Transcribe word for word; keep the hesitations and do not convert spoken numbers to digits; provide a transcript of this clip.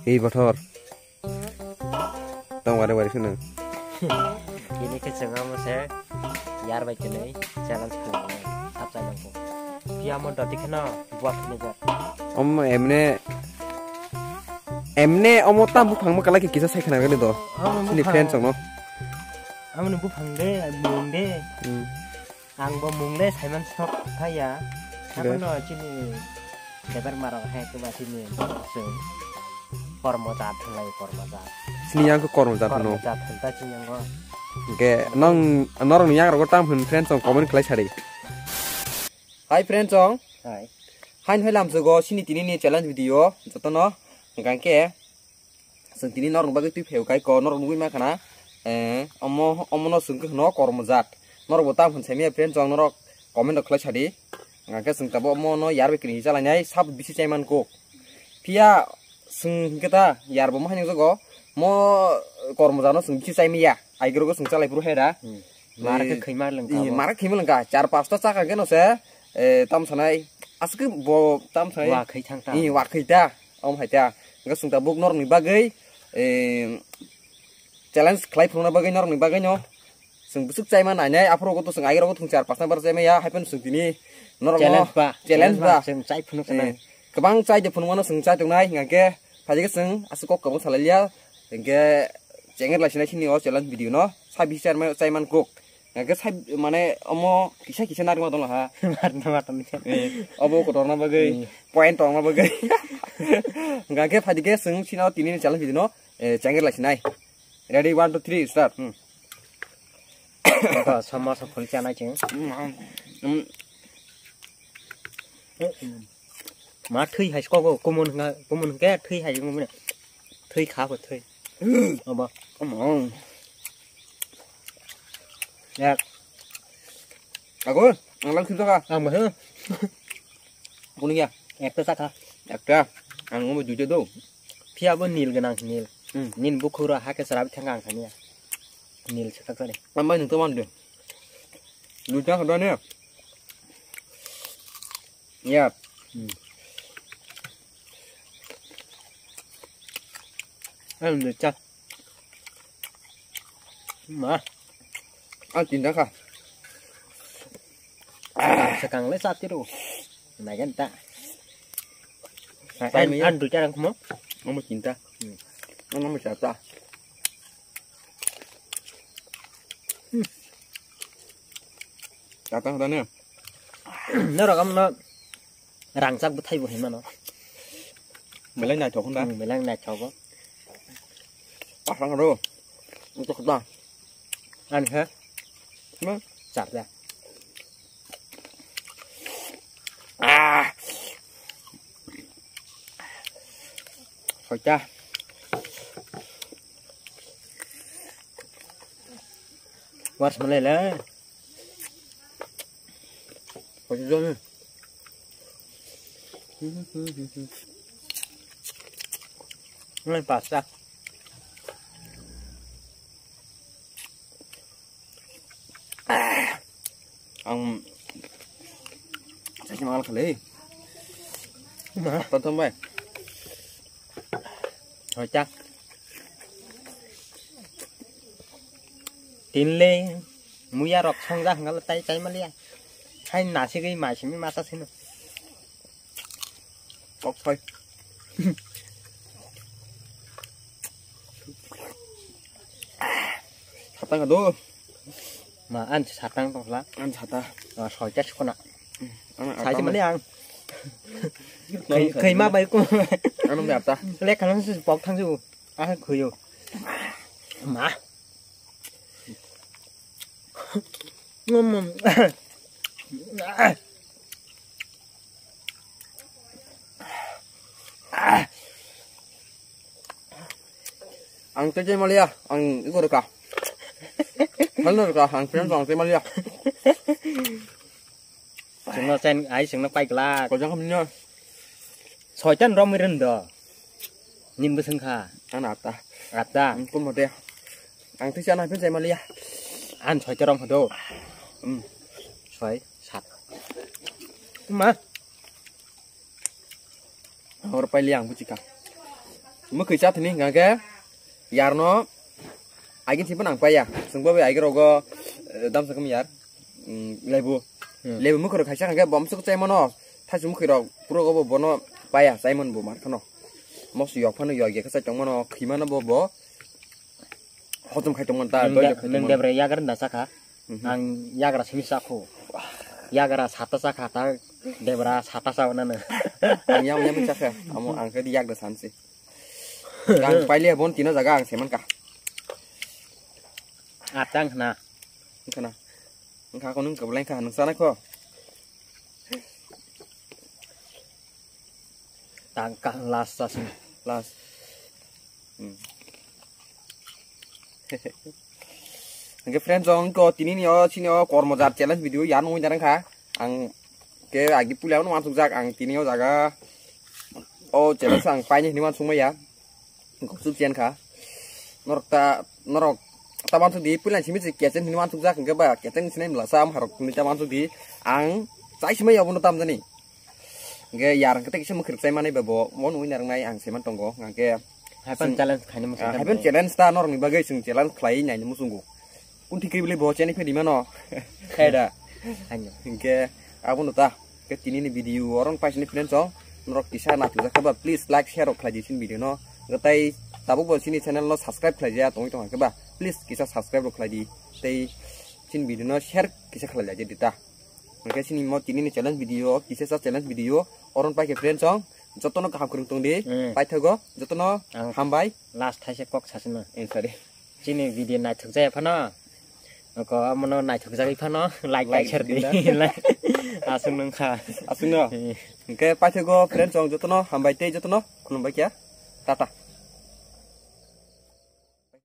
Ei bothor. Tong wari wari sini. Ini ke chwng omo se yar bai kwnwi challenge khlai mano. Sap chai nangkho. Phiya mo doti kheno buak kheno jak. Om emne, emne omo tam buphang ma kalai kisa sai khna gani do. Omo sini buphang. Friend songno. Amoni buphang de, mung de. Hmm. Ang bo mung le saiman sok thaya. Deh. Abono chini debar marok hai keba chini borok chwng kormo jat thwnglai kormo jat. Sini yang khe kormo jat hwno. Kormo jat thwng ta chini yang go. Hwnkhe nong norok ni yang rogo tam hwn friend song comment khlai sadi. Hai friend song. Hai. Hain hai lamsogo sini tini ni challenge video jotono hwnkhe Chwng tini norok bagwi twi phaiwi kai ko, norok nugwi mankha na, eh, omo, omono chwng khe hwno kormo jat. Norok bo tamo hwn saimanya friend, chwng norok comment rok khlai sadi. Hwnkhe chwng tabuk omono yar bai kwrwi chalainai sab bisi chaiman kuk. Phiya chwng hwnkhe ta yar bo ma hai nukjago, mo kormo jat no chwng bisi chaimaya. Aigrogo chwng chalai phuru hai da. Hmm. Mar khe eh, khwima lwngkha eh, bo. Mar khe khwima lwngkha. Char pasta chakha khe no se, eh, tam sanai. Aswk bo tam sanai. Wa khwi thang ta. Eh, wa khwi ta. Om hai ta. Hwnkhe chwng tabuk norokni bagwi, eh, challenge khlai phunukna bagwi norokni bagwi no. Chwng bwswk chaima nainai. Aphuru to chwng aigrogo thwng char pasta bar chaimaya. Hai phano chwng tini norokno challenge ba. Challenge ba. Challenge ba. Chwng chai phunuk eh, sanai. Kwbang chai de phunukmano chwng chai tongnai. Hwnkhe phaikhe chwng aswk kok kwbang salai liya. Hwnkhe chengir lai sinai sini o challenge video no. Sabi chai man kuk. Hwnkhe sai mane omo kisa kisa narwkma dolo ha. Marna marna ni. Eh, obo kotorna bagwi, hmm, point tongna bagwi. Hwnkhe phaikhe chwng sini o tini ni challenge video no, eh, chengir lai sinai. Ready, one, two, three, start. Hmm. Aba sama sa phul chana cheng. Hmm, hmm. Ma thwi hai kok kumun nga, kumun ke thwi hai ngumne. Thwi kha bo thwi. Aba. Hmm. Ya. Aku, ang lang sini ka. Ang mah. Kuning ya? Ekta saka. Ekta. Ang mau jujur do. Phiya bo nil gwnang, nil. Hmm. Nil bukhura hake sarabi thangka ang saniya. Nil saka kare. Amai nung teman de. Lucha kada ne. Ya. Hmm. Ang lucha. Ma. Ah, tinta ka. Sekarang le satu tu. Nagan ta. Sai an, mi ya. An ducha rang kumo. Nomor cinta. Hmm. Nomor siapa? Hmm. Datang sana. Norok amno rangchak bwthai bo hinmano. Belai naithok hwnda. Hmm, belai naithogo. Pasang ro. Untuk khata. An he. Ma. Chap ya. Ah. Hoita. Wars malai la. Hoita jom. Ngai pasta. Ang sai mangal khalei. Ma. Tonton bai. Hoita. Tinle muya rok songja hingalo tai tai malia. Hai nasigwi mai simi masa sino. Kok thoi. Satang ado. Ma an satang tongla. An sata. Ah, soita sukuna. Sai mani ang. Kai ma bai ko. Anu be ata. Lek kalang su pok thang su. Ah, khuyo. Ma. Ang tei malia, ang iko reka. Hal reka, ang friend ang tei malia. Chwngno chain, ai chwngno pai glak. Kojang hamni no. Soitan romwi rwndo. Nin bwswng kha. Ang atta. Atta. Ang kun mote. Ang tisa na pin sai malia. An soita rom hodo. Hmm. Soi, sat. Ma. Hor paili ang buchika. Mwkhwi chathini hwnkha khe yarno agin siphano ang paiya. Chwngbo bai agin rogo, eh, damsa kami yar. Mm, lebu. Hmm. Lebu mwkhwi rok khaisa hwnkha khe bomsok chaimano. Thaichuk mwkhwi rok puro go bo bono paiya, chaimon bo mar phano. Mos yok phano yok ya khe chai tongmano, khimano bo bo. Hochom khai tongmon ta, Nung doi de-, rok khai nung tongmon. Debra yagra na chakha. Mhm. Ang yagra simi chakho. Yagra sata chakha ta, debra sata chawanano. Ang yam yam chakha. Amo ang khe yagra sansi. Ang paile bon tino jaga ang seman ka. Atang khna. Khna. Wngkha kho nwng kwblaing kha, nwng chanai kho. Tang ka last chasing. Last. Hmm. Hwnkhe friends, ang ko tini ni o, chini o Kormojar challenge video ya nungwi narang kha. Ang ke agi puila no wansuk jak, ang tini o jaga o challenge ang paini hini wansuk maya. Gopsuk chen kha. Norok ta, norok ta wansuk di, puila simi se kesen hini wansuk jak, hwnkhe ba kesen sinai mlasa am harok ni ta wansuk di. Ang chai simai abono tam jani. Hwnkhe yar hwnkhe tei kisa mwkhwrwk chai manai ba bo, mo nungwi narwknai ang saiman tongo. Hwnkhe Happen challenge khaina muchung ah, happen challenge ta norokni bagwi chwng challenge khlai naina muchungo. Kun thik khe bo chani phedi mano. Khaida. Haino. Hwnkhe abono ta. Ke tini ni video oron paisini friends song. Norok kisa nathokjak khe ba please like share rok khlai di chini video no. Hwnkhe tai tabuk bo chini channel no subscribe khlai ya tongwi tongkha khe ba please kisa subscribe rok khlai di. Tei chini video no share kisa khlai lai di ta. Hwnkhe chini mo tini ni challenge video, kisa sa challenge video, oron pai khe friends song, jotono kaham kwrwng tong di, Hmm. paithago, jotono Ang hambai. Last thaise kok sasino. Eh, sorry. Chini video naithok jaya phano, ko mono naithok jagwi phano, like, Like like, share di. di na. Like. Aswk nung kha. Aswk no? Eh. Hwnkhe paithago friends song, jotono hambai tei jotono khulumbai kya. Tata.